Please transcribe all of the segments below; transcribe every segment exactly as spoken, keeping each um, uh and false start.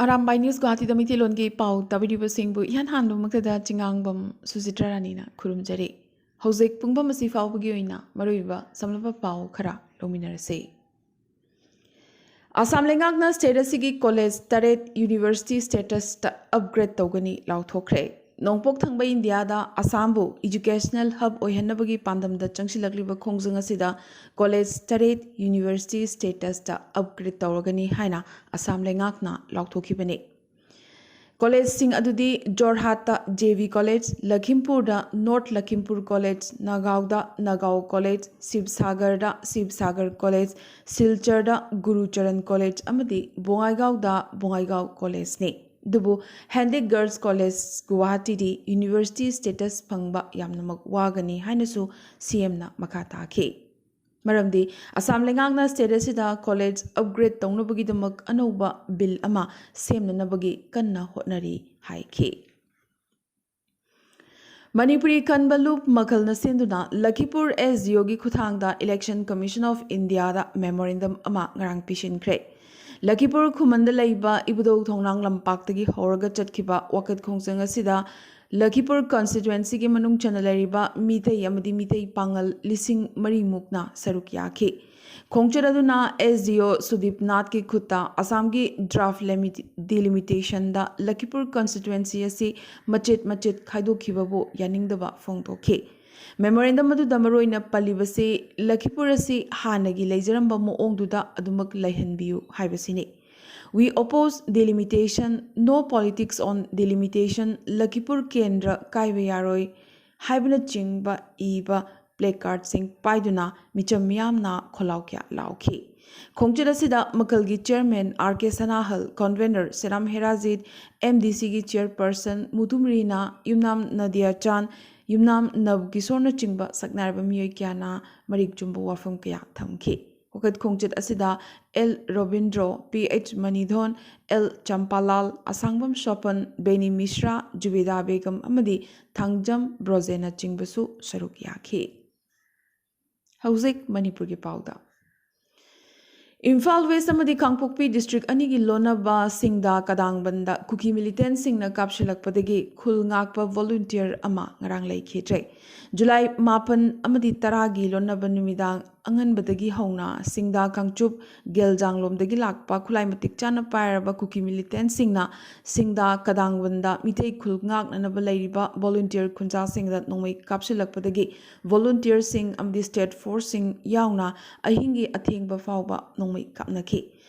Arambai news ꯒꯨꯋꯥꯍꯥꯇꯤꯗ ꯃꯩꯇꯩꯂꯣꯟꯒꯤ ꯄꯥꯎ ꯇꯥꯕꯤꯔꯤꯕꯁꯤꯡꯕꯨ ꯏꯍꯥꯟ ꯍꯥꯟꯕꯃꯛꯇꯗ ꯆꯤꯉꯥꯡꯕꯝ ꯁꯨꯖꯤꯇ꯭ꯔꯥ ꯔꯥꯅꯤꯅ ꯈꯨꯔꯨꯝꯖꯔꯤ꯫ ꯍꯧꯖꯤꯛ ꯄꯨꯡꯐꯝ ꯑꯁꯤ ꯐꯥꯎꯕꯒꯤ ꯑꯣꯏꯅ ꯃꯔꯨꯑꯣꯏꯕ ꯁꯝꯂꯞꯄ ꯄꯥꯎ ꯈꯔ ꯂꯧꯃꯤꯟꯅꯔꯁꯤ꯫ ꯑꯁꯥꯝ ꯂꯩꯉꯥꯛꯅ ꯁ꯭ꯇꯦꯠ ꯑꯁꯤꯒꯤ ꯀꯣꯂꯦꯖ ꯇꯔꯦꯠ ꯌꯨꯅꯤꯚꯔꯁꯤꯇꯤ ꯁ꯭ꯇꯦꯇꯁꯇ ꯑꯞꯒ꯭ꯔꯦꯗ ꯇꯧꯒꯅꯤ ꯂꯥꯎꯊꯣꯛꯈ꯭ꯔꯦ꯫ ꯅꯣꯡꯄꯣꯛ ꯊꯪꯕ ꯏꯟꯗꯤꯌꯥꯗ ꯑꯁꯥꯝꯕꯨ ꯏꯖꯨꯀꯦꯁꯅꯦꯜ ꯍꯕ ꯑꯣꯏꯍꯟꯅꯕꯒꯤ ꯄꯥꯟꯗꯝꯗ ꯆꯪꯁꯤꯜꯂꯛꯂꯤꯕ ꯈꯣꯡꯖꯪ ꯑꯁꯤꯗ ꯀꯣꯂꯦꯖ ꯇꯔꯦꯠ ꯌꯨꯅꯤꯚꯔꯁꯤꯇꯤ ꯁ꯭ꯇꯦꯇꯁꯇ ꯑꯞꯒ꯭ꯔꯦꯗ ꯇꯧꯔꯒꯅꯤ ꯍꯥꯏꯅ ꯑꯁꯥꯝ ꯂꯩꯉꯥꯛꯅ ꯂꯥꯎꯊꯣꯛꯈꯤꯕꯅꯤ꯫ ꯀꯣꯂꯦꯖꯁꯤꯡ ꯑꯗꯨꯗꯤ ꯖꯣꯔꯍꯥꯠꯇ ꯖꯦ ꯕꯤ ꯀꯣꯂꯦꯖ, ꯂꯈꯤꯝꯄꯨꯔꯗ ꯅꯣꯔꯠ ꯂꯈꯤꯝꯄꯨꯔ ꯀꯣꯂꯦꯖ, ꯅꯥꯒꯥꯎꯗ ꯅꯥꯒꯥꯎ ꯀꯣꯂꯦꯖ, ꯁꯤꯕꯁꯥꯒꯔꯗ ꯁꯤꯕꯁꯥꯒꯔ ꯀꯣꯂꯦꯖ, ꯁꯤꯜꯆꯔꯗ ꯒꯨꯔꯨꯆꯔꯟ ꯀꯣꯂꯦꯖ ꯑꯃꯗꯤ ꯕꯣꯉꯥꯏꯒꯥꯎꯗ ꯕꯣꯉꯥꯏꯒꯥꯎ ꯀꯣꯂꯦꯖꯅꯤ꯫ ꯑꯗꯨꯕꯨ ꯍꯦꯟꯗꯤꯛ ꯒꯔꯜꯁ ꯀꯣꯂꯦꯖ ꯒꯨꯋꯥꯍꯥꯇꯤꯗꯤ ꯌꯨꯅꯤꯚꯔꯁꯤꯇꯤ ꯁ꯭ꯇꯦꯇꯁ ꯐꯪꯕ ꯌꯥꯝꯅꯃꯛ ꯋꯥꯒꯅꯤ ꯍꯥꯏꯅꯁꯨ ꯁꯤ ꯑꯦꯝꯅ ꯃꯈꯥ ꯇꯥꯈꯤ꯫ ꯃꯔꯝꯗꯤ ꯑꯁꯥꯝ ꯂꯩꯉꯥꯛꯅ ꯁ꯭ꯇꯦꯠ ꯑꯁꯤꯗ ꯀꯣꯂꯦꯖ ꯑꯞꯒ꯭ꯔꯦꯗ ꯇꯧꯅꯕꯒꯤꯗꯃꯛ ꯑꯅꯧꯕ ꯕꯤꯜ ꯑꯃ ꯁꯦꯝꯅꯅꯕꯒꯤ ꯀꯟꯅ ꯍꯣꯠꯅꯔꯤ ꯍꯥꯏꯈꯤ꯫ ꯃꯅꯤꯄꯨꯔꯤ ꯀꯟꯕ ꯂꯨꯞ ꯃꯈꯜꯅ ꯁꯦꯝꯗꯨꯅ ꯂꯈꯤꯄꯨꯔ ꯑꯦꯁ ꯗꯤ ꯑꯣꯒꯤ ꯈꯨꯠꯊꯥꯡꯗ ꯏꯂꯦꯛꯁꯟ ꯀꯃꯤꯁꯟ ꯑꯣꯐ ꯏꯟꯗꯤꯌꯥꯗ ꯃꯦꯃꯣꯔꯦꯟꯗꯝ ꯑꯃ ꯉꯔꯥꯡ ꯄꯤꯁꯤꯟꯈ꯭ꯔꯦ꯫ ꯂꯈꯤꯄꯨꯔ ꯈꯨꯃꯟꯗ ꯂꯩꯕ ꯏꯕꯨꯙꯧ ꯊꯣꯡꯅꯥꯡ ꯂꯝꯄꯥꯛꯇꯒꯤ ꯍꯧꯔꯒ ꯆꯠꯈꯤꯕ ꯋꯥꯀꯠ ꯈꯣꯡꯖꯪ ꯑꯁꯤꯗ ꯂꯈꯤꯄꯨꯔ ꯀꯟꯁꯇꯤꯇ꯭ꯋꯦꯟꯁꯤꯒꯤ ꯃꯅꯨꯡ ꯆꯟꯅ ꯂꯩꯔꯤꯕ ꯃꯤꯇꯩ ꯑꯃꯗꯤ ꯃꯤꯇꯩ ꯄꯥꯉꯜ ꯂꯤꯁꯤꯡ ꯃꯔꯤꯃꯨꯛꯅ ꯁꯔꯨꯛ ꯌꯥꯈꯤ꯫ ꯈꯣꯡꯆꯠ ꯑꯗꯨꯅ ꯑꯦꯁ ꯗꯤ ꯑꯣ ꯁꯨꯗꯤꯞ ꯅꯥꯊꯀꯤ ꯈꯨꯠꯇ ꯑꯁꯥꯝꯒꯤ ꯗ꯭ꯔꯥꯐ ꯗꯤꯂꯤꯃꯤꯇꯦꯁꯟꯗ ꯂꯈꯤꯄꯨꯔ ꯀꯟꯁꯇꯤꯇ꯭ꯋꯦꯟꯁꯤ ꯑꯁꯤ ꯃꯆꯦꯠ ꯃꯆꯦꯠ ꯈꯥꯏꯗꯣꯛꯈꯤꯕꯕꯨ ꯌꯥꯅꯤꯡꯗꯕ ꯐꯣꯡꯗꯣꯛꯈꯤ꯫ ꯃꯦꯃꯣꯔꯦꯟꯗꯝ ꯑꯗꯨꯗ ꯃꯔꯨꯑꯣꯏꯅ ꯄꯜꯂꯤꯕꯁꯤ ꯂꯈꯤꯄꯨꯔ ꯑꯁꯤ ꯍꯥꯟꯅꯒꯤ ꯂꯩꯖꯔꯝꯕ ꯃꯑꯣꯡꯗꯨꯗ ꯑꯗꯨꯃꯛ ꯂꯩꯍꯟꯕꯤꯌꯨ ꯍꯥꯏꯕꯁꯤꯅꯤ꯫ We oppose delimitation, no politics on delimitation, ꯂꯈꯤꯄꯨꯔ ꯀꯦꯟꯗ꯭ꯔ ꯀꯥꯏꯕ ꯌꯥꯔꯣꯏ ꯍꯥꯏꯕꯅꯆꯤꯡꯕ ꯏꯕ ꯄ꯭ꯂꯦꯀꯥꯔꯗꯁꯤꯡ ꯄꯥꯏꯗꯨꯅ ꯃꯤꯆꯝ ꯃꯤꯌꯥꯝꯅ ꯈꯣꯜꯂꯥꯎ ꯀꯌꯥ ꯂꯥꯎꯈꯤ꯫ ꯈꯣꯡꯆꯠ ꯑꯁꯤꯗ ꯃꯈꯜꯒꯤ ꯆꯤꯌꯔꯃꯦꯟ ꯑꯥꯔ ꯀꯦ ꯁꯅꯥꯍꯜ, ꯀꯟꯚꯦꯅꯔ ꯁꯦꯔꯥꯝ ꯍꯦꯔꯥꯖꯤꯠ, ꯑꯦꯝ ꯗꯤ ꯁꯤꯒꯤ ꯆꯤꯌꯔꯄꯔꯁꯟ ꯃꯨꯇꯨꯝ ꯔꯤꯅꯥ, ꯌꯨꯝꯅꯥꯝ ꯅꯗꯤꯌꯥ ꯆꯥꯟ, ꯌꯨꯝꯅꯥꯝ ꯅꯕ ꯀꯤꯁꯣꯔꯅꯆꯤꯡꯕ ꯁꯛꯅꯥꯏꯔꯕ ꯃꯤꯑꯣꯏ ꯀꯌꯥꯅ ꯃꯔꯤꯛ ꯆꯨꯝꯕ ꯋꯥꯐꯝ ꯀꯌꯥ ꯊꯝꯈꯤ꯫ ꯋꯥꯀꯠ ꯈꯣꯡꯆꯠ ꯑꯁꯤꯗ L Robindro, P H Manidhon, L Champalal, Asangbam Sopan, Beni Mishra, Jubeda Begum ꯑꯃꯗꯤ ꯊꯥꯡꯖꯝ ꯕ꯭ꯔꯣꯖꯦꯅꯆꯤꯡꯕꯁꯨ ꯁꯔꯨꯛ ꯌꯥꯈꯤ꯫ ꯍꯧꯖꯤꯛ ꯃꯅꯤꯄꯨꯔꯒꯤ ꯄꯥꯎꯗ꯫ ꯏꯝꯐꯥꯜ ꯋꯦꯁ ꯑꯃꯗꯤ ꯀꯥꯡꯄꯣꯛꯄꯤ ꯗꯤꯁꯇ꯭ꯔꯤꯛ ꯑꯅꯤꯒꯤ ꯂꯣꯟꯅꯕ ꯁꯤꯡꯗꯥ ꯀꯗꯥꯡꯕꯟꯗ ꯀꯨꯀꯤ ꯃꯤꯂꯤꯇꯦꯟꯁꯤꯡꯅ ꯀꯥꯞꯁꯤꯜꯂꯛꯄꯗꯒꯤ ꯈꯨꯜ ꯉꯥꯛꯄ ꯚꯣꯂꯨꯟꯇꯤꯌꯔ ꯑꯃ ꯉꯔꯥꯡ ꯂꯩꯈꯤꯗ꯭ꯔꯦ꯫ ꯖꯨꯂꯥꯏ ꯃꯥꯄꯟ ꯑꯃꯗꯤ ꯇꯔꯥꯒꯤ ꯂꯣꯟꯅꯕ ꯅꯨꯃꯤꯗꯥꯡ ꯑꯉꯟꯕꯗꯒꯤ ꯍꯧꯅ ꯁꯤꯡꯗꯥ ꯀꯥꯡꯆꯨꯞ ꯒꯦꯜꯖꯥꯡꯂꯣꯝꯗꯒꯤ ꯂꯥꯛꯄ ꯈꯨꯠꯂꯥꯏ ꯃꯇꯤꯛ ꯆꯥꯅ ꯄꯥꯏꯔꯕ ꯀꯨꯀꯤ ꯃꯤꯂꯤꯇꯦꯟꯁꯤꯡꯅ ꯁꯤꯡꯗꯥ ꯀꯗꯥꯡꯕꯟꯗ ꯃꯤꯇꯩ ꯈꯨꯜ ꯉꯥꯛꯅꯅꯕ ꯂꯩꯔꯤꯕ ꯚꯣꯂꯨꯟꯇꯤꯌꯔ ꯈꯨꯟꯖꯥꯁꯤꯡꯗ ꯅꯣꯡꯃꯩ ꯀꯥꯞꯁꯤꯜꯂꯛꯄꯗꯒꯤ ꯚꯣꯂꯨꯟꯇꯤꯌꯔꯁꯤꯡ ꯑꯃꯗꯤ ꯁ꯭ꯇꯦꯠ ꯐꯣꯔꯁꯁꯤꯡ ꯌꯥꯎꯅ ꯑꯍꯤꯡꯒꯤ ꯑꯊꯦꯡꯕ ꯐꯥꯎꯕ ꯅꯣꯡꯃꯩ ꯀꯥꯞꯅꯈꯤ꯫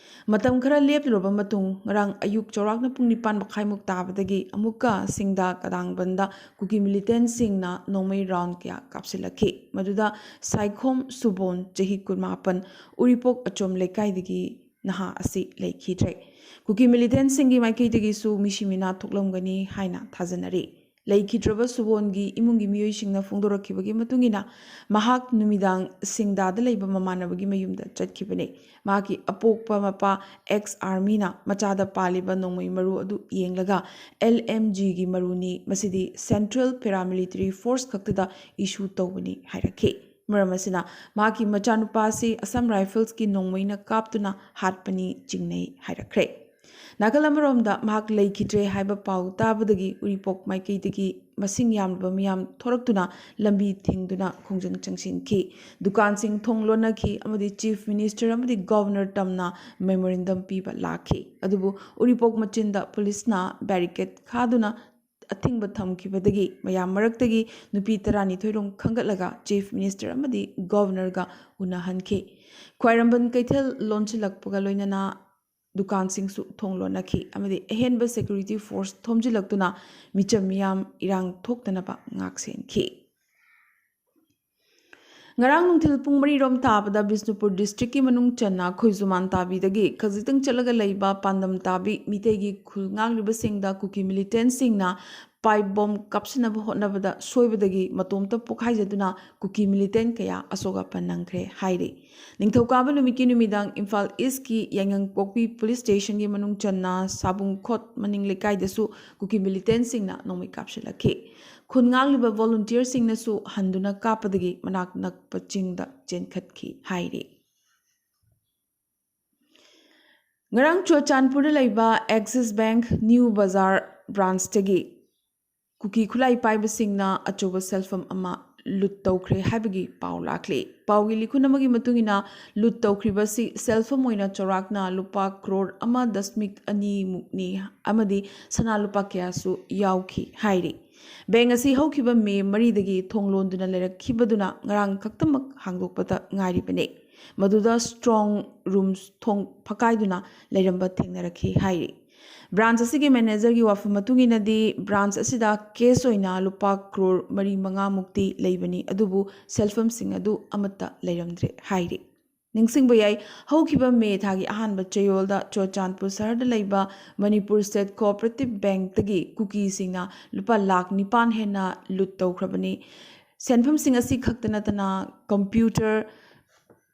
ꯃꯇꯝ ꯈꯔ ꯂꯦꯞꯂꯨꯔꯕ ꯃꯇꯨꯡ ꯉꯔꯥꯡ ꯑꯌꯨꯛ ꯆꯥꯎꯔꯥꯛꯅ ꯄꯨꯡ ꯅꯤꯄꯥꯟ ꯃꯈꯥꯏꯃꯨꯛ ꯇꯥꯕꯗꯒꯤ ꯑꯃꯨꯛꯀ ꯁꯤꯡꯗꯥ ꯀꯗꯥꯡꯕꯟꯗ ꯀꯨꯀꯤ ꯃꯤꯂꯤꯇꯦꯟꯁꯤꯡꯅ ꯅꯣꯡꯃꯩ ꯔꯥꯎꯟ ꯀꯌꯥ ꯀꯥꯞꯁꯤꯜꯂꯛꯈꯤ꯫ ꯃꯗꯨꯗ ꯁꯥꯏꯈꯣꯝ ꯁꯨꯕꯣꯟ, ꯆꯍꯤ ꯀꯨꯟꯃꯥꯄꯟ, ꯎꯔꯤꯄꯣꯛ ꯑꯆꯣꯝ ꯂꯩꯀꯥꯏꯗꯒꯤ ꯅꯍꯥ ꯑꯁꯤ ꯂꯩꯈꯤꯗ꯭ꯔꯦ꯫ ꯀꯨꯀꯤ ꯃꯤꯂꯤꯇꯦꯟꯁꯤꯡꯒꯤ ꯃꯥꯏꯀꯩꯗꯒꯤꯁꯨ ꯃꯤꯁꯤ ꯃꯤꯅꯥ ꯊꯣꯛꯂꯝꯒꯅꯤ ꯍꯥꯏꯅ ꯊꯥꯖꯅꯔꯤ꯫ ꯂꯩꯈꯤꯗ꯭ꯔꯕ ꯁꯨꯕꯣꯟꯒꯤ ꯏꯃꯨꯡꯒꯤ ꯃꯤꯑꯣꯏꯁꯤꯡꯅ ꯐꯣꯡꯗꯣꯔꯛꯈꯤꯕꯒꯤ ꯃꯇꯨꯡ ꯏꯟꯅ, ꯃꯍꯥꯛ ꯅꯨꯃꯤꯗꯥꯡ ꯁꯤꯡꯗꯥꯗ ꯂꯩꯕ ꯃꯃꯥꯟꯅꯕꯒꯤ ꯃꯌꯨꯝꯗ ꯆꯠꯈꯤꯕꯅꯤ꯫ ꯃꯍꯥꯛꯀꯤ ꯑꯄꯣꯛꯄ ꯃꯄꯥ ꯑꯦꯛꯁ ꯑꯥꯔꯃꯤꯅ ꯃꯆꯥꯗ ꯄꯥꯜꯂꯤꯕ ꯅꯣꯡꯃꯩ ꯃꯔꯨ ꯑꯗꯨ ꯌꯦꯡꯂꯒ, "ꯑꯦꯜ ꯑꯦꯝ ꯖꯤꯒꯤ ꯃꯔꯨꯅꯤ, ꯃꯁꯤꯗꯤ ꯁꯦꯟꯇ꯭ꯔꯦꯜ ꯄꯦꯔꯥꯃꯤꯂꯤꯇꯔꯤ ꯐꯣꯔꯁ ꯈꯛꯇꯗ ꯏꯁꯨ ꯇꯧꯕꯅꯤ" ꯍꯥꯏꯔꯛꯈꯤ꯫ ꯃꯔꯝ ꯑꯁꯤꯅ, ꯃꯍꯥꯛꯀꯤ ꯃꯆꯥꯅꯨꯄꯥ ꯑꯁꯤ ꯑꯁꯥꯝ ꯔꯥꯏꯐꯜꯁꯀꯤ ꯅꯣꯡꯃꯩꯅ ꯀꯥꯞꯇꯨꯅ ꯍꯥꯠꯄꯅꯤ ꯆꯤꯡꯅꯩ ꯍꯥꯏꯔꯛꯈ꯭ꯔꯦ꯫ ꯅꯥꯀꯜ ꯑꯃꯔꯣꯝꯗ, ꯃꯍꯥꯛ ꯂꯩꯈꯤꯗ꯭ꯔꯦ ꯍꯥꯏꯕ ꯄꯥꯎ ꯇꯥꯕꯗꯒꯤ ꯎꯔꯤꯄꯣꯛ ꯃꯥꯏꯀꯩꯗꯒꯤ ꯃꯁꯤꯡ ꯌꯥꯝꯂꯕ ꯃꯤꯌꯥꯝ ꯊꯣꯔꯛꯇꯨꯅ ꯂꯝꯕꯤ ꯊꯤꯡꯗꯨꯅ ꯈꯣꯡꯖꯪ ꯆꯪꯁꯤꯟꯈꯤ꯫ ꯗꯨꯀꯥꯟꯁꯤꯡ ꯊꯣꯡ ꯂꯣꯟꯅꯈꯤ ꯑꯃꯗꯤ ꯆꯤꯐ ꯃꯤꯅꯤꯁꯇꯔ ꯑꯃꯗꯤ ꯒꯚꯔꯅꯔ ꯇꯝꯅ ꯃꯦꯃꯣꯔꯦꯟꯗꯝ ꯄꯤꯕ ꯂꯥꯛꯈꯤ꯫ ꯑꯗꯨꯕꯨ ꯎꯔꯤꯄꯣꯛ ꯃꯆꯤꯟꯗ ꯄꯨꯂꯤꯁꯅ ꯕꯦꯔꯤꯀꯦꯗ ꯈꯥꯗꯨꯅ ꯑꯊꯤꯡꯕ ꯊꯝꯈꯤꯕꯗꯒꯤ ꯃꯌꯥꯝ ꯃꯔꯛꯇꯒꯤ ꯅꯨꯄꯤ ꯇꯔꯥꯅꯤꯊꯣꯏ ꯔꯣꯝ ꯈꯟꯒꯠꯂꯒ ꯆꯤꯐ ꯃꯤꯅꯤꯁꯇꯔ ꯑꯃꯗꯤ ꯒꯚꯔꯅꯔꯒ ꯎꯅꯍꯟꯈꯤ꯫ ꯈ꯭ꯋꯥꯏꯔꯝꯕꯟ ꯀꯩꯊꯦꯜ ꯂꯣꯟꯁꯤꯜꯂꯛꯄꯒ ꯂꯣꯏꯅꯅ ꯗꯨꯀꯥꯟꯁꯤꯡꯁꯨ ꯊꯣꯡ ꯂꯣꯟꯅꯈꯤ ꯑꯃꯗꯤ ꯑꯍꯦꯟꯕ ꯁꯦꯀ꯭ꯌꯨꯔꯤꯇꯤ ꯐꯣꯔꯁ ꯊꯣꯝꯖꯤꯜꯂꯛꯇꯨꯅ ꯃꯤꯆꯝ ꯃꯤꯌꯥꯝ ꯏꯔꯥꯡ ꯊꯣꯛꯇꯅꯕ ꯉꯥꯛꯁꯦꯟꯈꯤ꯫ ꯉꯔꯥꯡ ꯅꯨꯡꯊꯤꯜ ꯄꯨꯡ ꯃꯔꯤ ꯔꯣꯝ ꯇꯥꯕꯗ ꯕꯤꯁꯅꯨꯄꯨꯔ ꯗꯤꯁꯇ꯭ꯔꯤꯛꯀꯤ ꯃꯅꯨꯡ ꯆꯟꯅ ꯈꯣꯏꯖꯨꯃꯥꯟ ꯇꯥꯕꯤꯗꯒꯤ ꯈꯖꯤꯛꯇꯪ ꯆꯠꯂꯒ ꯂꯩꯕ ꯄꯥꯟꯗꯝ ꯇꯥꯕꯤ ꯃꯤꯇꯩꯒꯤ ꯈꯨꯜ ꯉꯥꯛꯂꯤꯕꯁꯤꯡꯗ ꯀꯨꯀꯤ ꯃꯤꯂꯤꯇꯦꯟꯁꯤꯡꯅ ꯄꯥꯏꯞ ꯕꯣꯝ ꯀꯥꯞꯁꯤꯟꯅꯕ ꯍꯣꯠꯅꯕꯗ ꯁꯣꯏꯕꯗꯒꯤ ꯃꯇꯣꯝꯇ ꯄꯣꯈꯥꯏꯖꯗꯨꯅ ꯀꯨꯀꯤ ꯃꯤꯂꯤꯇꯦꯟ ꯀꯌꯥ ꯑꯁꯣꯛ ꯑꯄꯟ ꯅꯪꯈ꯭ꯔꯦ ꯍꯥꯏꯔꯤ꯫ ꯅꯤꯡꯊꯧꯀꯥꯕ ꯅꯨꯃꯤꯠꯀꯤ ꯅꯨꯃꯤꯗꯥꯡ ꯏꯝꯐꯥꯜ ꯏꯁꯀꯤ ꯌꯥꯏꯉꯪꯄꯣꯛꯄꯤ ꯄꯨꯂꯤꯁ ꯁ꯭ꯇꯦꯁꯟꯒꯤ ꯃꯅꯨꯡ ꯆꯟꯅ ꯁꯥꯕꯨꯡꯈꯣꯠ ꯃꯅꯤꯡ ꯂꯩꯀꯥꯏꯗꯁꯨ ꯀꯨꯀꯤ ꯃꯤꯂꯤꯇꯦꯟꯁꯤꯡꯅ ꯅꯣꯡꯃꯩ ꯀꯥꯞꯁꯤꯜꯂꯛꯈꯤ꯫ ꯈꯨꯟ ꯉꯥꯛꯂꯤꯕ ꯚꯣꯂꯨꯟꯇꯤꯌꯔꯁꯤꯡꯅꯁꯨ ꯍꯟꯗꯨꯅ ꯀꯥꯞꯄꯗꯒꯤ ꯃꯅꯥꯛ ꯅꯛꯄ ꯆꯤꯡꯗ ꯆꯦꯟꯈꯠꯈꯤ ꯍꯥꯏꯔꯤ꯫ ꯉꯔꯥꯡ ꯆꯨꯔꯆꯥꯟꯄꯨꯔꯗ ꯂꯩꯕ Axis Bank New Bazar branchꯇꯒꯤ ꯀꯨꯀꯤ ꯈꯨꯠꯂꯥꯏ ꯄꯥꯏꯕꯁꯤꯡꯅ ꯑꯆꯧꯕ ꯁꯦꯜꯐꯝ ꯑꯃ ꯂꯨꯠ ꯇꯧꯈ꯭ꯔꯦ ꯍꯥꯏꯕꯒꯤ ꯄꯥꯎ ꯂꯥꯛꯂꯤ꯫ ꯄꯥꯎꯒꯤ ꯂꯤꯈꯨꯟ ꯑꯃꯒꯤ ꯃꯇꯨꯡ ꯏꯟꯅ, ꯂꯨꯠ ꯇꯧꯈ꯭ꯔꯤꯕꯁꯤ ꯁꯦꯜꯐꯝ ꯑꯣꯏꯅ ꯆꯥꯎꯔꯥꯛꯅ ꯂꯨꯄꯥ ꯀ꯭ꯔꯣꯔ ꯑꯃ ꯗꯁꯃꯤꯛ ꯑꯅꯤꯃꯨꯛꯅꯤ ꯑꯃꯗꯤ ꯁꯅꯥ ꯂꯨꯄꯥ ꯀꯌꯥꯁꯨ ꯌꯥꯎꯈꯤ ꯍꯥꯏꯔꯤ꯫ ꯕꯦꯡ ꯑꯁꯤ ꯍꯧꯈꯤꯕ ꯃꯦ ꯃꯔꯤꯗꯒꯤ ꯊꯣꯡ ꯂꯣꯟꯗꯨꯅ ꯂꯩꯔꯛꯈꯤꯕꯗꯨꯅ ꯉꯔꯥꯡ ꯈꯛꯇꯃꯛ ꯍꯥꯡꯗꯣꯛꯄꯗ ꯉꯥꯏꯔꯤꯕꯅꯤ꯫ ꯃꯗꯨꯗ strong rooms ꯊꯣꯡ ꯐꯛꯀꯥꯏꯗꯨꯅ ꯂꯩꯔꯝꯕ ꯊꯦꯡꯅꯔꯛꯈꯤ ꯍꯥꯏꯔꯤ꯫ Branch ꯑꯁꯤꯒꯤ managerꯒꯤ ꯋꯥꯐꯝ ꯃꯇꯨꯡ ꯏꯟꯅꯗꯤ, branch ꯑꯁꯤꯗ cash ꯑꯣꯏꯅ ꯂꯨꯄꯥ ꯀ꯭ꯔꯣꯔ ꯃꯔꯤ ꯃꯉꯥꯃꯨꯛꯇꯤ ꯂꯩꯕꯅꯤ, ꯑꯗꯨꯕꯨ ꯁꯦꯜꯐꯝꯁꯤꯡ ꯑꯗꯨ ꯑꯃꯠꯇ ꯂꯩꯔꯝꯗ꯭ꯔꯦ ꯍꯥꯏꯔꯤ꯫ ꯅꯤꯡꯁꯤꯡꯕ ꯌꯥꯏ, ꯍꯧꯈꯤꯕ ꯃꯦ ꯊꯥꯒꯤ ꯑꯍꯥꯟꯕ ꯆꯌꯣꯜꯗ ꯆꯨꯔꯆꯥꯟꯄꯨꯔ ꯁꯍꯔꯗ ꯂꯩꯕ ꯃꯅꯤꯄꯨꯔ State Cooperative Bankꯇꯒꯤ ꯀꯨꯀꯤꯁꯤꯡꯅ ꯂꯨꯄꯥ ꯂꯥꯈ ꯅꯤꯄꯥꯟ ꯍꯦꯟꯅ ꯂꯨꯠ ꯇꯧꯈ꯭ꯔꯕꯅꯤ꯫ ꯁꯦꯟꯐꯝꯁꯤꯡ ꯑꯁꯤ ꯈꯛꯇ ꯅꯠꯇꯅ computer,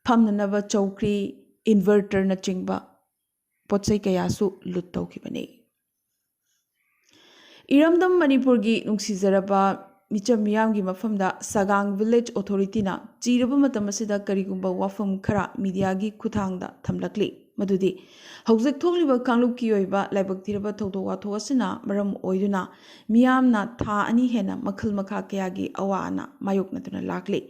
ꯐꯝꯅꯅꯕ ꯆꯧꯀ꯭ꯔꯤ, inverterꯅꯆꯤꯡꯕ ꯄꯣꯠ ꯆꯩ ꯀꯌꯥꯁꯨ ꯂꯨꯠ ꯇꯧꯈꯤꯕꯅꯤ꯫ ꯏꯔꯝꯗꯝ ꯃꯅꯤꯄꯨꯔꯒꯤ ꯅꯨꯡꯁꯤꯖꯔꯕ ꯃꯤꯆꯝ ꯃꯤꯌꯥꯝꯒꯤ ꯃꯐꯝꯗ ꯁꯒꯥꯡ Village Authorityꯅ ꯆꯤꯔꯕ ꯃꯇꯝ ꯑꯁꯤꯗ ꯀꯔꯤꯒꯨꯝꯕ ꯋꯥꯐꯝ ꯈꯔ mediaꯒꯤ ꯈꯨꯠꯊꯥꯡꯗ ꯊꯝꯂꯛꯂꯤ꯫ ꯃꯗꯨꯗꯤ, ꯍꯧꯖꯤꯛ ꯊꯣꯛꯂꯤꯕ ꯀꯥꯡꯂꯨꯞꯀꯤ ꯑꯣꯏꯕ ꯂꯥꯏꯕꯛ ꯊꯤꯔꯕ ꯊꯧꯗꯣꯛ ꯋꯥꯊꯣꯛ ꯑꯁꯤꯅ ꯃꯔꯝ ꯑꯣꯏꯗꯨꯅ ꯃꯤꯌꯥꯝꯅ ꯊꯥ ꯑꯅꯤ ꯍꯦꯟꯅ ꯃꯈꯜ ꯃꯈꯥ ꯀꯌꯥꯒꯤ ꯑꯋꯥ ꯑꯅꯥ ꯃꯥꯌꯣꯛꯅꯗꯨꯅ ꯂꯥꯛꯂꯤ꯫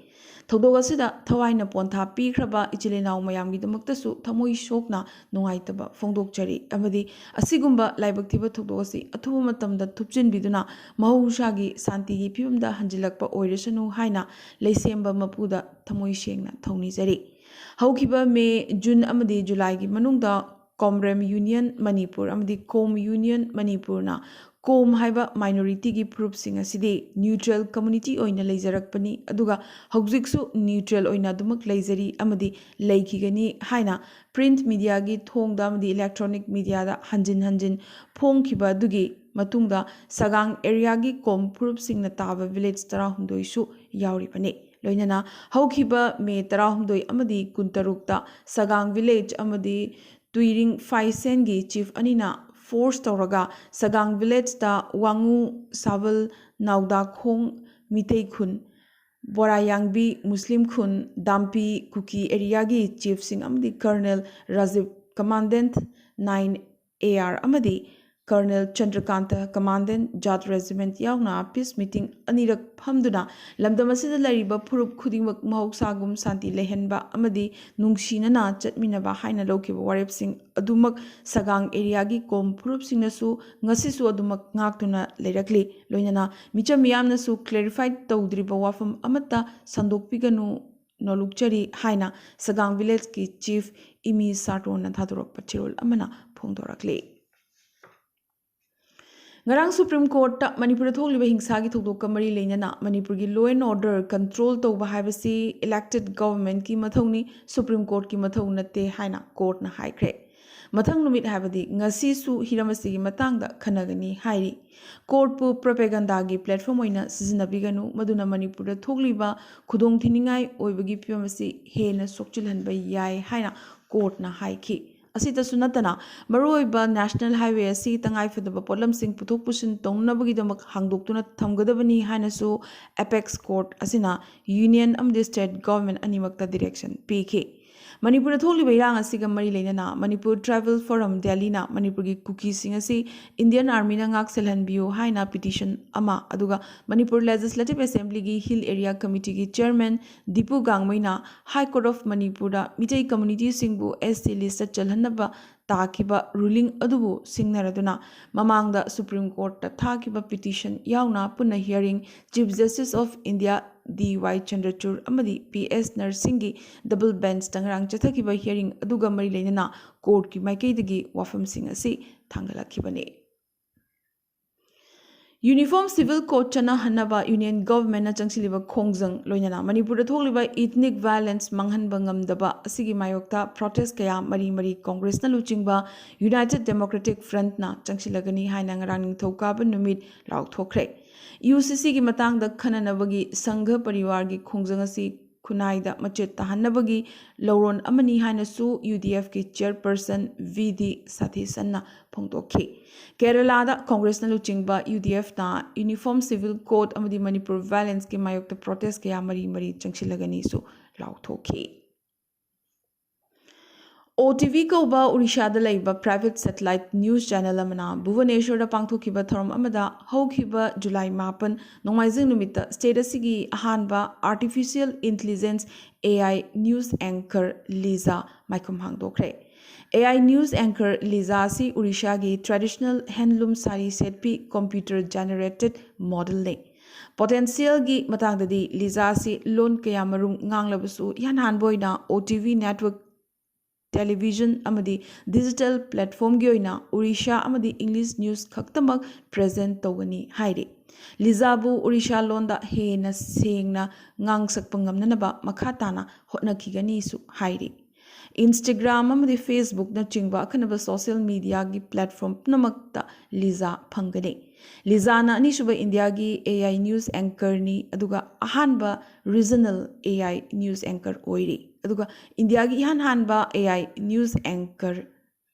ꯊꯧꯗꯣꯛ ꯑꯁꯤꯗ ꯊꯋꯥꯏꯅ ꯄꯣꯟꯊꯥ ꯄꯤꯈ꯭ꯔꯕ ꯏꯆꯤꯜ ꯏꯅꯥꯎ ꯃꯌꯥꯝꯒꯤꯗꯃꯛꯇꯁꯨ ꯊꯃꯣꯏ ꯁꯣꯛꯅ ꯅꯨꯡꯉꯥꯏꯇꯕ ꯐꯣꯡꯗꯣꯛꯆꯔꯤ ꯑꯃꯗꯤ ꯑꯁꯤꯒꯨꯝꯕ ꯂꯥꯏꯕꯛ ꯊꯤꯕ ꯊꯧꯗꯣꯛ ꯑꯁꯤ ꯑꯊꯨꯕ ꯃꯇꯝꯗ ꯊꯨꯞꯆꯤꯟꯕꯤꯗꯨꯅ ꯃꯍꯧꯁꯥꯒꯤ ꯁꯥꯟꯇꯤꯒꯤ ꯐꯤꯕꯝꯗ ꯍꯟꯖꯤꯜꯂꯛꯄ ꯑꯣꯏꯔꯁꯅꯨ ꯍꯥꯏꯅ ꯂꯩꯁꯦꯝꯕ ꯃꯄꯨꯗ ꯊꯃꯣꯏ ꯁꯦꯡꯅ ꯊꯧꯅꯤꯖꯔꯤ꯫ ꯍꯧꯈꯤꯕ ꯃꯦ, ꯖꯨꯟ ꯑꯃꯗꯤ ꯖꯨꯂꯥꯏꯒꯤ ꯃꯅꯨꯡꯗ ꯀꯣꯝꯔꯦꯝ Union ꯃꯅꯤꯄꯨꯔ ꯑꯃꯗꯤ ꯀꯣꯝ Union ꯃꯅꯤꯄꯨꯔꯅ ꯀꯣꯝ ꯍꯥꯏꯕ minorityꯒꯤ ꯐꯨꯔꯨꯞꯁꯤꯡ ꯑꯁꯤꯗꯤ neutral community ꯑꯣꯏꯅ ꯂꯩꯖꯔꯛꯄꯅꯤ, ꯑꯗꯨꯒ ꯍꯧꯖꯤꯛꯁꯨ neutral ꯑꯣꯏꯅ ꯑꯗꯨꯃꯛ ꯂꯩꯖꯔꯤ ꯑꯃꯗꯤ ꯂꯩꯈꯤꯒꯅꯤ ꯍꯥꯏꯅ print mediaꯒꯤ ꯊꯣꯡꯗ ꯑꯃꯗꯤ electronic mediaꯗ ꯍꯟꯖꯤꯟ ꯍꯟꯖꯤꯟ ꯐꯣꯡꯈꯤꯕ ꯑꯗꯨꯒꯤ ꯃꯇꯨꯡꯗ ꯁꯒꯥꯡ areaꯒꯤ ꯀꯣꯝ ꯐꯨꯔꯨꯞꯁꯤꯡꯅ ꯇꯥꯕ village ꯇꯔꯥꯍꯨꯝꯗꯣꯏꯁꯨ ꯌꯥꯎꯔꯤꯕꯅꯤ꯫ ꯂꯣꯏꯅꯅ ꯍꯧꯈꯤꯕ ꯃꯦ ꯇꯔꯥꯍꯨꯝꯗꯣꯏ ꯑꯃꯗꯤ ꯀꯨꯟꯇꯔꯨꯛꯇ ꯁꯒꯥꯡ village ꯑꯃꯗꯤ ꯇꯨꯏꯔꯤꯡ ꯐꯥꯏꯁꯦꯟꯒꯤ chief ꯑꯅꯤꯅ force ꯇꯧꯔꯒ ꯁꯒꯥꯡ villageꯇ ꯋꯥꯉꯨ, ꯁꯥꯕꯜ, ꯅꯥꯎꯗꯥꯈꯣꯡ, ꯃꯤꯇꯩ ꯈꯨꯟ, ꯕꯣꯔꯥꯌꯥꯡꯕꯤ, ꯃꯨꯁꯂꯤꯝ ꯈꯨꯟ, ꯗꯥꯝꯄꯤ, ꯀꯨꯀꯤ areaꯒꯤ chiefꯁꯤꯡ ꯑꯃꯗꯤ Colonel Rajiv Commandant nine A R ꯑꯃꯗꯤ Colonel Chandrakanta, Commandant Jat Regiment ꯌꯥꯎꯅ peace meeting ꯑꯅꯤꯔꯛ ꯐꯝꯗꯨꯅ ꯂꯝꯗꯝ ꯑꯁꯤꯗ ꯂꯩꯔꯤꯕ ꯐꯨꯔꯨꯞ ꯈꯨꯗꯤꯡꯃꯛ ꯃꯍꯧꯁꯥꯒꯨꯝ ꯁꯥꯟꯇꯤ ꯂꯩꯍꯟꯕ ꯑꯃꯗꯤ ꯅꯨꯡꯁꯤꯅꯅ ꯆꯠꯃꯤꯟꯅꯕ ꯍꯥꯏꯅ ꯂꯧꯈꯤꯕ ꯋꯥꯔꯦꯞꯁꯤꯡ ꯑꯗꯨꯃꯛ ꯁꯒꯥꯡ areaꯒꯤ ꯀꯣꯝ ꯐꯨꯔꯨꯞꯁꯤꯡꯅꯁꯨ ꯉꯁꯤꯁꯨ ꯑꯗꯨꯃꯛ ꯉꯥꯛꯇꯨꯅ ꯂꯩꯔꯛꯂꯤ꯫ ꯂꯣꯏꯅꯅ ꯃꯤꯆꯝ ꯃꯤꯌꯥꯝꯅꯁꯨ clarify ꯇꯧꯗ꯭ꯔꯤꯕ ꯋꯥꯐꯝ ꯑꯃꯠꯇ ꯁꯟꯗꯣꯛꯄꯤꯒꯅꯨ, ꯅꯣꯂꯨꯛꯆꯔꯤ ꯍꯥꯏꯅ ꯁꯒꯥꯡ villageꯀꯤ chief ꯏꯃꯤ ꯁꯥꯔꯇꯣꯟꯅ ꯊꯥꯗꯣꯔꯛꯄ ꯆꯦꯔꯣꯜ ꯑꯃꯅ ꯐꯣꯡꯗꯣꯔꯛꯂꯤ꯫ ꯉꯔꯥꯡ Supreme Courtꯇ ꯃꯅꯤꯄꯨꯔꯗ ꯊꯣꯛꯂꯤꯕ ꯍꯤꯡꯁꯥꯒꯤ ꯊꯧꯗꯣꯛꯀ ꯃꯔꯤ ꯂꯩꯅꯅ ꯃꯅꯤꯄꯨꯔꯒꯤ law and order control ꯇꯧꯕ ꯍꯥꯏꯕꯁꯤ elected governmentꯀꯤ ꯃꯊꯧꯅꯤ, Supreme Courtꯀꯤ ꯃꯊꯧ ꯅꯠꯇꯦ ꯍꯥꯏꯅ courtꯅ ꯍꯥꯏꯈ꯭ꯔꯦ꯫ ꯃꯊꯪ ꯅꯨꯃꯤꯠ ꯍꯥꯏꯕꯗꯤ ꯉꯁꯤꯁꯨ ꯍꯤꯔꯝ ꯑꯁꯤꯒꯤ ꯃꯇꯥꯡꯗ ꯈꯟꯅꯒꯅꯤ ꯍꯥꯏꯔꯤ꯫ Courtꯄꯨ propagandaꯒꯤ platform ꯑꯣꯏꯅ ꯁꯤꯖꯤꯟꯅꯕꯤꯒꯅꯨ, ꯃꯗꯨꯅ ꯃꯅꯤꯄꯨꯔꯗ ꯊꯣꯛꯂꯤꯕ ꯈꯨꯗꯣꯡꯊꯤꯅꯤꯡꯉꯥꯏ ꯑꯣꯏꯕꯒꯤ ꯐꯤꯕꯝ ꯑꯁꯤ ꯍꯦꯟꯅ ꯁꯣꯛꯆꯤꯜꯍꯟꯕ ꯌꯥꯏ ꯍꯥꯏꯅ courtꯅ ꯍꯥꯏꯈꯤ꯫ ꯑꯁꯤꯇꯁꯨ ꯅꯠꯇꯅ, ꯃꯔꯨꯑꯣꯏꯕ national highway ꯑꯁꯤ ꯇꯉꯥꯏꯐꯗꯕ ꯄꯣꯠꯂꯝꯁꯤꯡ ꯄꯨꯊꯣꯛ ꯄꯨꯁꯤꯟ ꯇꯧꯅꯕꯒꯤꯗꯃꯛ ꯍꯥꯡꯗꯣꯛꯇꯨꯅ ꯊꯝꯒꯗꯕꯅꯤ ꯍꯥꯏꯅꯁꯨ apex court ꯑꯁꯤꯅ union ꯑꯃꯗꯤ state government ꯑꯅꯤꯃꯛꯇ direction ꯄꯤꯈꯤ꯫ ꯃꯅꯤꯄꯨꯔꯗ ꯊꯣꯛꯂꯤꯕ ꯏꯔꯥꯡ ꯑꯁꯤꯒ ꯃꯔꯤ ꯂꯩꯅꯅ Manipur Tribal Forum Delhiꯅ ꯃꯅꯤꯄꯨꯔꯒꯤ ꯀꯨꯀꯤꯁꯤꯡ ꯑꯁꯤ Indian Armyꯅ ꯉꯥꯛ ꯁꯦꯜꯍꯟꯕꯤꯌꯨ ꯍꯥꯏꯅ petition ꯑꯃ, ꯑꯗꯨꯒ Manipur Legislative Assemblyꯒꯤ Hill Area Committeeꯒꯤ chairman Dipu ꯒꯥꯡꯃꯩꯅ High Court of Manipurꯗ Meitei communityꯁꯤꯡꯕꯨ S T listꯇ ꯆꯜꯍꯟꯅꯕ ꯇꯥꯈꯤꯕ ruling ꯑꯗꯨꯕꯨ ꯁꯤꯡꯅꯔꯗꯨꯅ ꯃꯃꯥꯡꯗ Supreme Courtꯇ ꯊꯥꯈꯤꯕ petition ꯌꯥꯎꯅ ꯄꯨꯟꯅ hearing Chief Justice of India D Y Chandrachud ꯑꯃꯗꯤ P S Narsingꯒꯤ double benchꯇ ꯉꯔꯥꯡ ꯆꯠꯊꯈꯤꯕ hearing ꯑꯗꯨꯒ ꯃꯔꯤ ꯂꯩꯅꯅ courtꯀꯤ ꯃꯥꯏꯀꯩꯗꯒꯤ ꯋꯥꯐꯝꯁꯤꯡ ꯑꯁꯤ ꯊꯥꯡꯒꯠꯂꯛꯈꯤꯕꯅꯤ꯫ Uniform Civil Code ꯆꯠꯅꯍꯟꯅꯕ union governmentꯅ ꯆꯪꯁꯤꯜꯂꯤꯕ ꯈꯣꯡꯖꯪ, ꯂꯣꯏꯅꯅ ꯃꯅꯤꯄꯨꯔꯗ ꯊꯣꯛꯂꯤꯕ ethnic violence ꯃꯥꯡꯍꯟꯕ ꯉꯝꯗꯕ ꯑꯁꯤꯒꯤ ꯃꯥꯌꯣꯛꯇ protest ꯀꯌꯥ ꯃꯔꯤ ꯃꯔꯤ Congressꯅ ꯂꯨꯆꯤꯡꯕ United Democratic Frontꯅ ꯆꯪꯁꯤꯜꯂꯒꯅꯤ ꯍꯥꯏꯅ ꯉꯔꯥꯡ ꯅꯤꯡꯊꯧꯀꯥꯕ ꯅꯨꯃꯤꯠ ꯂꯥꯎꯊꯣꯛꯈ꯭ꯔꯦ꯫ UCCꯒꯤ ꯃꯇꯥꯡꯗ ꯈꯟꯅꯅꯕꯒꯤ ꯁꯪꯘ ꯄꯔꯤꯋꯥꯔꯒꯤ ꯈꯣꯡꯖꯪ ꯑꯁꯤ ꯈꯨꯟꯅꯥꯏꯗ ꯃꯆꯦꯠ ꯇꯥꯍꯟꯅꯕꯒꯤ ꯂꯧꯔꯣꯟ ꯑꯃꯅꯤ ꯍꯥꯏꯅꯁꯨ UDFꯀꯤ chairperson V D ꯁꯥꯊꯤꯁꯟꯅ ꯐꯣꯡꯗꯣꯛꯈꯤ꯫ ꯀꯦꯔꯂꯥꯗ Congressꯅ ꯂꯨꯆꯤꯡꯕ UDFꯅ Uniform Civil Code ꯑꯃꯗꯤ ꯃꯅꯤꯄꯨꯔ violenceꯀꯤ ꯃꯥꯌꯣꯛꯇ protest ꯀꯌꯥ ꯃꯔꯤ ꯃꯔꯤ ꯆꯪꯁꯤꯜꯂꯒꯅꯤꯁꯨ ꯂꯥꯎꯊꯣꯛꯈꯤ꯫ ꯑꯣ ꯇꯤ ꯚꯤ ꯀꯧꯕ ꯑꯣꯔꯤꯁꯥꯗ ꯂꯩꯕ private satellite news channel ꯑꯃꯅ ꯚꯨꯕꯅꯦꯁ꯭ꯋꯔꯗ ꯄꯥꯡꯊꯣꯛꯈꯤꯕ ꯊꯧꯔꯝ ꯑꯃꯗ ꯍꯧꯈꯤꯕ ꯖꯨꯂꯥꯏ ꯃꯥꯄꯟ, ꯅꯣꯡꯃꯥꯏꯖꯤꯡ ꯅꯨꯃꯤꯠꯇ state ꯑꯁꯤꯒꯤ ꯑꯍꯥꯟꯕ artificial intelligence, A I, news anchor ꯂꯤꯖꯥ ꯃꯥꯏꯈꯨꯝ ꯍꯥꯡꯗꯣꯛꯈ꯭ꯔꯦ꯫ A I news anchor ꯂꯤꯖꯥ ꯑꯁꯤ ꯑꯣꯔꯤꯁꯥꯒꯤ traditional handloom ꯁꯥꯔꯤ ꯁꯦꯠꯄꯤ computer generated modelꯅꯤ꯫ Potentialꯒꯤ ꯃꯇꯥꯡꯗꯗꯤ ꯂꯤꯖꯥ ꯑꯁꯤ ꯂꯣꯟ ꯀꯌꯥ ꯃꯔꯨꯝ ꯉꯥꯡꯂꯕꯁꯨ, ꯏꯍꯥꯟ ꯍꯥꯟꯕ ꯑꯣꯏꯅ O T V network, television ꯑꯃꯗꯤ digital platformꯒꯤ ꯑꯣꯏꯅ ꯑꯣꯔꯤꯁꯥ ꯑꯃꯗꯤ English news ꯈꯛꯇꯃꯛ present ꯇꯧꯒꯅꯤ ꯍꯥꯏꯔꯤ꯫ ꯂꯤꯖꯥꯕꯨ ꯑꯣꯔꯤꯁꯥ ꯂꯣꯟꯗ ꯍꯦꯟꯅ ꯁꯦꯡꯅ ꯉꯥꯡꯁꯛꯄ ꯉꯝꯅꯅꯕ ꯃꯈꯥ ꯇꯥꯅ ꯍꯣꯠꯅꯈꯤꯒꯅꯤꯁꯨ ꯍꯥꯏꯔꯤ꯫ Instagram ꯑꯃꯗꯤ Facebookꯅꯆꯤꯡꯕ ꯑꯈꯟꯅꯕ social mediaꯒꯤ platform ꯄꯨꯝꯅꯃꯛꯇ ꯂꯤꯖꯥ ꯐꯪꯒꯅꯤ꯫ ꯂꯤꯖꯥꯅ ꯑꯅꯤꯁꯨꯕ ꯏꯟꯗꯤꯌꯥꯒꯤ A I news anchorꯅꯤ, ꯑꯗꯨꯒ ꯑꯍꯥꯟꯕ regional A I news anchor ꯑꯣꯏꯔꯤ꯫ ꯑꯗꯨꯒ ꯏꯟꯗꯤꯌꯥꯒꯤ ꯏꯍꯥꯟ ꯍꯥꯟꯕ A I news anchor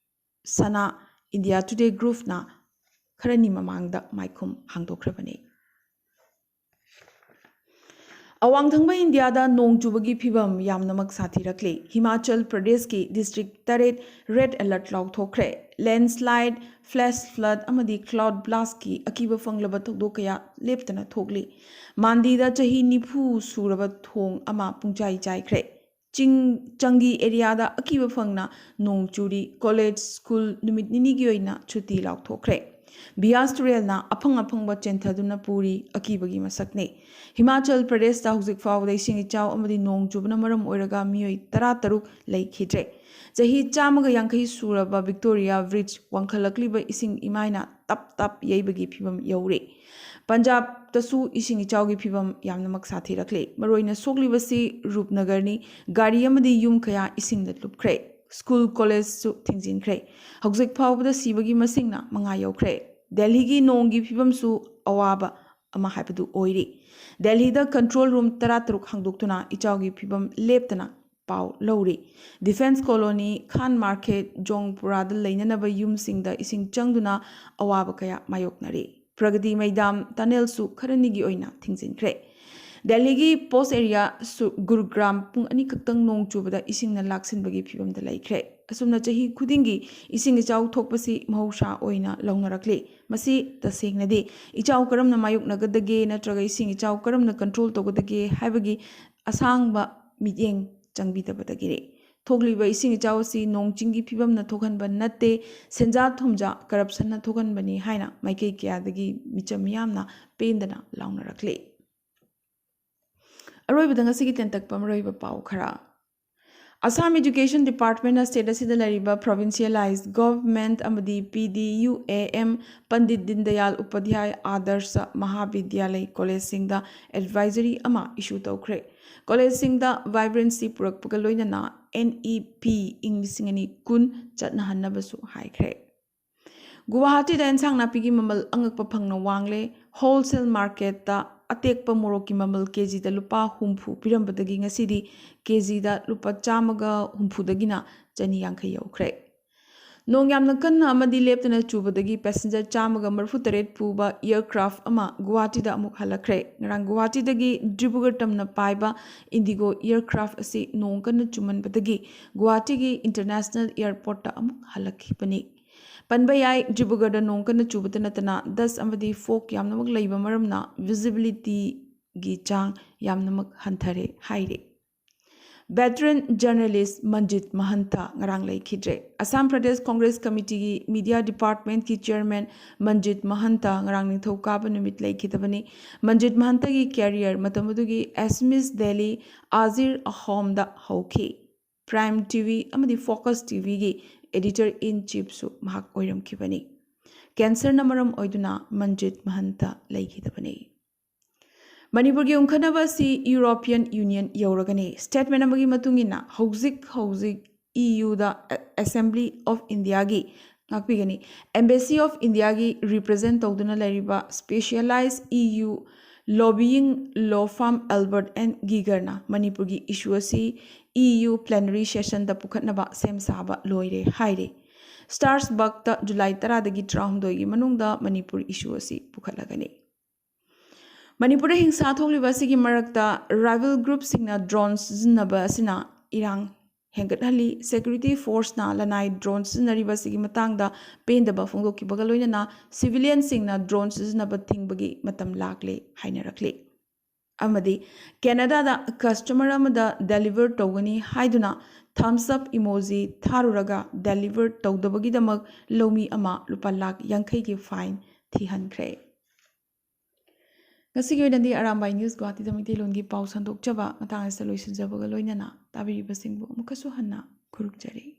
ꯁꯅꯥ India Today Groupꯅ ꯈꯔꯅꯤ ꯃꯃꯥꯡꯗ ꯃꯥꯏꯈꯨꯝ ꯍꯥꯡꯗꯣꯛꯈ꯭ꯔꯕꯅꯤ꯫ ꯑꯋꯥꯡ ꯊꯪꯕ ꯏꯟꯗꯤꯌꯥꯗ ꯅꯣꯡ ꯆꯨꯕꯒꯤ ꯐꯤꯚꯝ ꯌꯥꯝꯅꯃꯛ ꯁꯥꯊꯤꯔꯛꯂꯤ꯫ ꯍꯤꯃꯥꯆꯜ ꯄ꯭ꯔꯗꯦꯁꯀꯤ district ꯇꯔꯦꯠ red alert ꯂꯥꯎꯊꯣꯛꯈ꯭ꯔꯦ꯫ Landslide, flash flood ꯑꯃꯗꯤ cloud blastꯀꯤ ꯑꯀꯤꯕ ꯐꯪꯂꯕ ꯊꯧꯗꯣꯛ ꯀꯌꯥ ꯂꯦꯞꯇꯅ ꯊꯣꯛꯂꯤ꯫ ꯃꯥꯟꯗꯤꯗ ꯆꯍꯤ ꯅꯤꯐꯨ ꯁꯨꯔꯕ ꯊꯣꯡ ꯑꯃ ꯄꯨꯡꯆꯥꯏ ꯆꯥꯏꯈ꯭ꯔꯦ꯫ ꯆꯤꯡ ꯆꯪꯒꯤ areaꯗ ꯑꯀꯤꯕ ꯐꯪꯅ ꯅꯣꯡ ꯆꯨꯔꯤ꯫ College, school ꯅꯨꯃꯤꯠ ꯅꯤꯅꯤꯒꯤ ꯑꯣꯏꯅ ꯁꯨꯇꯤ ꯂꯥꯎꯊꯣꯛꯈ꯭ꯔꯦ꯫ ꯕꯤꯌꯥꯁ ꯇꯨꯔꯦꯜꯅ ꯑꯐꯪ ꯑꯐꯪꯕ ꯆꯦꯟꯊꯗꯨꯅ ꯄꯨꯔꯤ, ꯑꯀꯤꯕꯒꯤ ꯃꯁꯛꯅꯤ꯫ ꯍꯤꯃꯥꯆꯜ ꯄ꯭ꯔꯗꯦꯁꯇ ꯍꯧꯖꯤꯛ ꯐꯥꯎꯕꯗ ꯏꯁꯤꯡ ꯏꯆꯥꯎ ꯑꯃꯗꯤ ꯅꯣꯡ ꯆꯨꯕꯅ ꯃꯔꯝ ꯑꯣꯏꯔꯒ ꯃꯤꯑꯣꯏ ꯇꯔꯥꯇꯔꯨꯛ ꯂꯩꯈꯤꯗ꯭ꯔꯦ꯫ ꯆꯍꯤ ꯆꯥꯝꯃꯒ ꯌꯥꯡꯈꯩ ꯁꯨꯔꯕ Victoria Bridge ꯋꯥꯡꯈꯠꯂꯛꯂꯤꯕ ꯏꯁꯤꯡ ꯏꯃꯥꯏꯅ ꯇꯞ ꯇꯞ ꯌꯩꯕꯒꯤ ꯐꯤꯚꯝ ꯌꯧꯔꯦ꯫ ꯄꯟꯖꯥꯕꯇꯁꯨ ꯏꯁꯤꯡ ꯏꯆꯥꯎꯒꯤ ꯐꯤꯚꯝ ꯌꯥꯝꯅꯃꯛ ꯁꯥꯊꯤꯔꯛꯂꯦ꯫ ꯃꯔꯨꯑꯣꯏꯅ ꯁꯣꯛꯂꯤꯕꯁꯤ ꯔꯨꯞꯅꯒꯔꯅꯤ꯫ ꯒꯥꯔꯤ ꯑꯃꯗꯤ ꯌꯨꯝ ꯀꯌꯥ ꯏꯁꯤꯡꯗ ꯂꯨꯞꯈ꯭ꯔꯦ꯫ School, collegeꯁꯨ ꯊꯤꯡꯖꯤꯟꯈ꯭ꯔꯦ꯫ ꯍꯧꯖꯤꯛ ꯐꯥꯎꯕꯗ ꯁꯤꯕꯒꯤ ꯃꯁꯤꯡꯅ ꯃꯉꯥ ꯌꯧꯈ꯭ꯔꯦ꯫ ꯗꯦꯜꯍꯤꯒꯤ ꯅꯣꯡꯒꯤ ꯐꯤꯚꯝꯁꯨ ꯑꯋꯥꯕ ꯑꯃ ꯍꯥꯏꯕꯗꯨ ꯑꯣꯏꯔꯤ꯫ ꯗꯦꯜꯍꯤꯗ control room ꯇꯔꯥꯇꯔꯨꯛ ꯍꯥꯡꯗꯣꯛꯇꯨꯅ ꯏꯆꯥꯎꯒꯤ ꯐꯤꯚꯝ ꯂꯦꯞꯇꯅ ꯄꯥꯎ ꯂꯧꯔꯤ꯫ Defence Colony, Khan Market, ꯖꯣꯡꯄꯨꯔꯥꯗ ꯂꯩꯅꯅꯕ ꯌꯨꯝꯁꯤꯡꯗ ꯏꯁꯤꯡ ꯆꯪꯗꯨꯅ ꯑꯋꯥꯕ ꯀꯌꯥ ꯃꯥꯌꯣꯛꯅꯔꯤ꯫ ꯄ꯭ꯔꯒꯇꯤ ꯃꯩꯗꯥꯝ tunnelꯁꯨ ꯈꯔꯅꯤꯒꯤ ꯑꯣꯏꯅ ꯊꯤꯡꯖꯤꯟꯈ꯭ꯔꯦ꯫ ꯗꯦꯜꯂꯤꯒꯤ ꯄꯣꯁ ꯑꯦꯔꯤꯌꯥ ꯁꯨ-, ꯒꯨꯔꯨꯒ꯭ꯔꯥꯝ ꯄꯨꯡ ꯑꯅꯤꯈꯛꯇꯪ ꯅꯣꯡ ꯆꯨꯕꯗ ꯏꯁꯤꯡꯅ ꯂꯥꯛꯁꯤꯟꯕꯒꯤ ꯐꯤꯕꯝꯗ ꯂꯩꯈ꯭ꯔꯦ꯫ ꯑꯁꯨꯝꯅ ꯆꯍꯤ ꯈꯨꯗꯤꯡꯒꯤ ꯏꯁꯤꯡ ꯏꯆꯥꯎ ꯊꯣꯛꯄꯁꯤ ꯃꯍꯧꯁꯥ ꯑꯣꯏꯅ ꯂꯧꯅꯔꯛꯂꯤ꯫ ꯃꯁꯤ ꯇꯁꯦꯡꯅꯗꯤ ꯏꯆꯥꯎ ꯀꯔꯝꯅ ꯃꯥꯌꯣꯛꯅꯒꯗꯒꯦ ꯅꯠꯇ꯭ꯔꯒ ꯏꯁꯤꯡ ꯏꯆꯥꯎ ꯀꯔꯝꯅ ꯀꯟꯇ꯭ꯔꯣꯜ ꯇꯧꯒꯗꯒꯦ ꯍꯥꯏꯕꯒꯤ ꯑꯁꯥꯡꯕ ꯃꯤꯠꯌꯦꯡ ꯆꯪꯕꯤꯗꯕꯗꯒꯤꯅꯤ꯫ ꯊꯣꯛꯂꯤꯕ ꯏꯁꯤꯡ ꯏꯆꯥꯎ ꯑꯁꯤ ꯅꯣꯡ ꯆꯤꯡꯒꯤ ꯐꯤꯕꯝꯅ ꯊꯣꯛꯍꯟꯕ ꯅꯠꯇꯦ, ꯁꯦꯟꯖꯥ ꯊꯨꯝꯖꯥ ꯀꯔꯞꯁꯟꯅ ꯊꯣꯛꯍꯟꯕꯅꯤ ꯍꯥꯏꯅ ꯃꯥꯏꯀꯩ ꯀꯌꯥꯗꯒꯤ ꯃꯤꯆꯝ ꯃꯤꯌꯥꯝꯅ ꯄꯦꯟꯗꯅ ꯂꯥꯎꯅꯔꯛꯂꯤ꯫ ꯑꯔꯣꯏꯕꯗ ꯉꯁꯤꯒꯤ ꯇꯦꯟꯇꯛꯄ ꯃꯔꯨꯑꯣꯏꯕ ꯄꯥꯎ ꯈꯔ꯫ ꯑꯁꯥꯝ ꯏꯗꯨꯀꯦꯁꯟ ꯗꯤꯄꯥꯔꯠꯃꯦꯟꯅ ꯁ꯭ꯇꯦꯠ ꯑꯁꯤꯗ ꯂꯩꯔꯤꯕ ꯄ꯭ꯔꯣꯚꯤꯟꯁꯤꯌꯦꯂꯥꯏꯖ ꯒꯚꯔꯟꯃꯦꯟꯠ ꯑꯃꯗꯤ P D U A M Pandit Dindayal Upadhyay Adarsha Mahavidyalaya ꯀꯣꯂꯦꯖꯁꯤꯡꯗ ꯑꯦꯗꯚꯥꯏꯖꯔꯤ ꯑꯃ ꯏꯁꯨ ꯇꯧꯈ꯭ꯔꯦ꯫ ꯀꯣꯂꯦꯖꯁꯤꯡꯗ ꯚꯥꯏꯕ꯭ꯔꯦꯟꯁꯤ ꯄꯨꯔꯛꯄꯒ ꯂꯣꯏꯅꯅ ꯑꯦꯟ ꯏ ꯄꯤ ꯏꯪ ꯂꯤꯁꯤꯡ ꯑꯅꯤ ꯀꯨꯟ ꯆꯠꯅꯍꯟꯅꯕꯁꯨ ꯍꯥꯏꯈ꯭ꯔꯦ꯫ ꯒꯨꯋꯥꯍꯥꯇꯤꯗ ꯑꯦꯟꯁꯥꯡ ꯅꯥꯄꯤꯒꯤ ꯃꯃꯜ ꯑꯉꯛꯄ ꯐꯪꯅ ꯋꯥꯡꯂꯦ꯫ ꯍꯣꯜꯁꯦꯜ ꯃꯥꯔꯀꯦꯠꯇ ꯑꯇꯦꯛꯄ ꯃꯣꯔꯣꯛꯀꯤ ꯃꯃꯜ ꯀꯦꯖꯤꯗ ꯂꯨꯄꯥ ꯍꯨꯝꯐꯨ ꯄꯤꯔꯝꯕꯗꯒꯤ ꯉꯁꯤꯗꯤ ꯀꯦꯖꯤꯗ ꯂꯨꯄꯥ ꯆꯥꯝꯃꯒ ꯍꯨꯝꯐꯨꯗꯒꯤꯅ ꯆꯅꯤ ꯌꯥꯡꯈꯩ ꯌꯧꯈ꯭ꯔꯦ꯫ ꯅꯣꯡ ꯌꯥꯝꯅ ꯀꯟꯅ ꯑꯃꯗꯤ ꯂꯦꯞꯇꯅ ꯆꯨꯕꯗꯒꯤ ꯄꯦꯁꯦꯟꯖꯔ ꯆꯥꯝꯃꯒ ꯃꯔꯤꯐꯨꯇꯔꯦꯠ ꯄꯨꯕ ꯑꯦꯌꯔꯀ꯭ꯔꯥꯐ ꯑꯃ ꯒꯨꯋꯥꯍꯥꯇꯤꯗ ꯑꯃꯨꯛ ꯍꯜꯂꯛꯈ꯭ꯔꯦ꯫ ꯉꯔꯥꯡ ꯒꯨꯋꯥꯍꯥꯇꯤꯗꯒꯤ ꯗꯤꯕ꯭ꯔꯨꯒꯔ ꯇꯝꯅ ꯄꯥꯏꯕ ꯏꯟꯗꯤꯒꯣ ꯑꯦꯌꯔꯀ꯭ꯔꯥꯐ ꯑꯁꯤ ꯅꯣꯡ ꯀꯟꯅ ꯆꯨꯃꯟꯕꯗꯒꯤ ꯒꯨꯋꯥꯍꯥꯇꯤꯒꯤ ꯏꯟꯇꯔꯅꯦꯁꯅꯦꯜ ꯑꯦꯌꯔꯄꯣꯔꯠꯇ ꯑꯃꯨꯛ ꯍꯜꯂꯛꯈꯤꯕꯅꯤ꯫ ꯄꯟꯕ ꯌꯥꯏ, ꯗꯤꯕ꯭ꯔꯨꯒꯔꯗ ꯅꯣꯡ ꯀꯟꯅ ꯆꯨꯕꯇ ꯅꯠꯇꯅ ꯗꯁ ꯑꯃꯗꯤ ꯐꯣꯒ ꯌꯥꯝꯅꯃꯛ ꯂꯩꯕ ꯃꯔꯝꯅ ꯚꯤꯖꯤꯕꯤꯂꯤꯇꯤꯒꯤ ꯆꯥꯡ ꯌꯥꯝꯅꯃꯛ ꯍꯟꯊꯔꯦ ꯍꯥꯏꯔꯤ꯫ ꯚꯦꯇꯔꯟ ꯖꯔꯅꯦꯂꯤꯁ ꯃꯟꯖꯤꯠ ꯃꯍꯟꯇ ꯉꯔꯥꯡ ꯂꯩꯈꯤꯗ꯭ꯔꯦ꯫ ꯑꯁꯥꯝ ꯄ꯭ꯔꯗꯦꯁ ꯀꯣꯡꯒ꯭ꯔꯦꯁ ꯀꯃꯤꯇꯤꯒꯤ ꯃꯤꯗꯤꯌꯥ ꯗꯤꯄꯥꯔꯠꯃꯦꯟꯠꯀꯤ ꯆꯤꯌꯔꯃꯦꯟ ꯃꯟꯖꯤꯠ ꯃꯍꯟꯇ ꯉꯔꯥꯡ ꯅꯤꯡꯊꯧꯀꯥꯕ ꯅꯨꯃꯤꯠ ꯂꯩꯈꯤꯗꯕꯅꯤ꯫ ꯃꯟꯖꯤꯠ ꯃꯍꯟꯇꯒꯤ ꯀꯦꯔꯤꯌꯔ ꯃꯇꯝ ꯑꯗꯨꯒꯤ ꯑꯦꯁꯃꯤꯁ ꯗꯦꯂꯤ ꯑꯥꯖꯤꯔ ꯑꯍꯣꯝꯗ ꯍꯧꯈꯤ꯫ ꯄ꯭ꯔꯥꯏꯝ ꯇꯤ ꯚꯤ ꯑꯃꯗꯤ ꯐꯣꯀꯁ ꯇꯤ ꯚꯤꯒꯤ ꯑꯦꯗꯤꯇꯔ ꯏꯟ ꯆꯤꯐꯁꯨ ꯃꯍꯥꯛ ꯑꯣꯏꯔꯝꯈꯤꯕꯅꯤ꯫ ꯀꯦꯟꯁꯔꯅ ꯃꯔꯝ ꯑꯣꯏꯗꯨꯅ ꯃꯟꯖꯤꯠ ꯃꯍꯟꯇ ꯂꯩꯈꯤꯗꯕꯅꯤ꯫ ꯃꯅꯤꯄꯨꯔꯒꯤ ꯎꯪꯈꯠꯅꯕ ꯑꯁꯤ ꯌꯨꯔꯣꯄꯤꯌꯟ ꯌꯨꯅꯤꯌꯟ ꯌꯧꯔꯒꯅꯤ꯫ ꯁ꯭ꯇꯦꯠꯃꯦꯟ ꯑꯃꯒꯤ ꯃꯇꯨꯡ ꯏꯟꯅ, ꯍꯧꯖꯤꯛ ꯍꯧꯖꯤꯛ ꯏ ꯌꯨꯗ ꯑꯦꯁꯦꯝꯕ꯭ꯂꯤ ꯑꯣꯐ ꯏꯟꯗꯤꯌꯥꯒꯤ, ꯉꯥꯛꯄꯤꯒꯅꯤ, ꯑꯦꯝꯕꯦꯁꯤ ꯑꯣꯐ ꯏꯟꯗꯤꯌꯥꯒꯤ ꯔꯤꯄ꯭ꯔꯖꯦꯟ ꯇꯧꯗꯨꯅ ꯂꯩꯔꯤꯕ specialise E U lobbying law firm Albert and ꯒꯤꯒꯔꯅ ꯃꯅꯤꯄꯨꯔꯒꯤ ꯏꯁꯨ ꯑꯁꯤ ꯏ ꯌꯨ ꯄ꯭ꯂꯦꯅꯔꯤ ꯁꯦꯁꯟꯗ ꯄꯨꯈꯠꯅꯕ ꯁꯦꯝ ꯁꯥꯕ ꯂꯣꯏꯔꯦ ꯍꯥꯏꯔꯤ꯫ ꯁ꯭ꯇꯥꯔꯁꯕꯔꯒꯇ ꯖꯨꯂꯥꯏ ꯇꯔꯥꯗꯒꯤ ꯇꯔꯥꯍꯨꯝꯗꯣꯏꯒꯤ ꯃꯅꯨꯡꯗ ꯃꯅꯤꯄꯨꯔ ꯏꯁꯨ ꯑꯁꯤ ꯄꯨꯈꯠꯂꯒꯅꯤ꯫ ꯃꯅꯤꯄꯨꯔꯗ ꯍꯤꯡꯁꯥ ꯊꯣꯛꯂꯤꯕ ꯑꯁꯤꯒꯤ ꯃꯔꯛꯇ rival groupꯁꯤꯡꯅ drone ꯁꯤꯖꯤꯟꯅꯕ ꯑꯁꯤꯅ ꯏꯔꯥꯡ ꯍꯦꯟꯒꯠꯍꯜꯂꯤ꯫ Security forceꯅ ꯂꯅꯥꯏ drone ꯁꯤꯖꯤꯟꯅꯔꯤꯕ ꯑꯁꯤꯒꯤ ꯃꯇꯥꯡꯗ ꯄꯦꯟꯗꯕ ꯐꯣꯡꯗꯣꯛꯈꯤꯕꯒ ꯂꯣꯏꯅꯅ civilianꯁꯤꯡꯅ drone ꯁꯤꯖꯤꯟꯅꯕ ꯊꯤꯡꯕꯒꯤ ꯃꯇꯝ ꯂꯥꯛꯂꯦ ꯍꯥꯏꯅꯔꯛꯂꯤ꯫ ꯑꯃꯗꯤ ꯀꯦꯅꯥꯗꯥꯗ customer ꯑꯃꯗ deliver ꯇꯧꯒꯅꯤ ꯍꯥꯏꯗꯨꯅ thumbs up emoji ꯊꯥꯔꯨꯔꯒ deliver ꯇꯧꯗꯕꯒꯤꯗꯃꯛ ꯂꯧꯃꯤ ꯑꯃ ꯂꯨꯄꯥ ꯂꯥꯈ ꯌꯥꯡꯈꯩꯒꯤ fine ꯊꯤꯍꯟꯈ꯭ꯔꯦ꯫ ꯉꯁꯤꯒꯤ ꯑꯣꯏꯅꯗꯤ ꯑꯔꯥꯝꯕꯥꯏ ꯅ꯭ꯌꯨꯁ ꯒꯨꯋꯥꯍꯥꯇꯤꯗ ꯃꯩꯇꯩꯂꯣꯟꯒꯤ ꯄꯥꯎ ꯁꯟꯗꯣꯛꯆꯕ ꯃꯇꯥꯡ ꯑꯁꯤꯗ ꯂꯣꯏꯁꯤꯟꯖꯕꯒ ꯂꯣꯏꯅꯅ ꯇꯥꯕꯤꯔꯤꯕꯁꯤꯡꯕꯨ ꯑꯃꯨꯛꯀꯁꯨ ꯍꯟꯅ ꯈꯨꯔꯨꯝꯖꯔꯤ꯫